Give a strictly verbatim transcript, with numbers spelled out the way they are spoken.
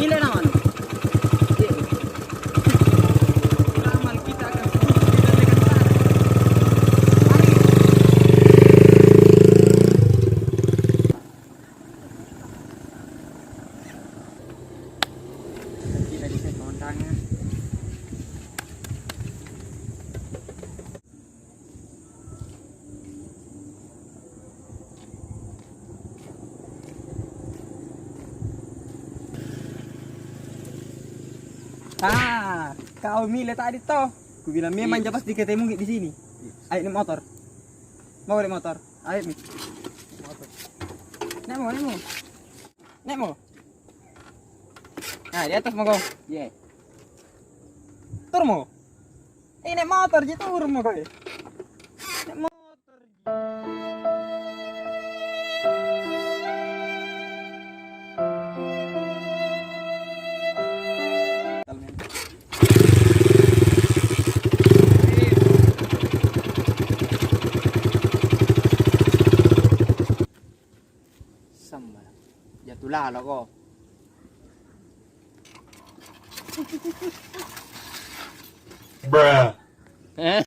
Gila naman. Ramal kita akan sebut di sana. Kita di sini, kawan tangan. Ah, kau mile tadi toh. Ku bilang memang ja pasti ketemu di sini. Ayo naik motor. Mau naik motor? Ayo mi. Naik mo, naik mo. Naik mo. Nah, di atas mo kau. Iya. Turun mo. Eh, naik motor ji, turun mo kau. Naik motor ji. Sama. Jatuh lalo ko. Bruh. Eh?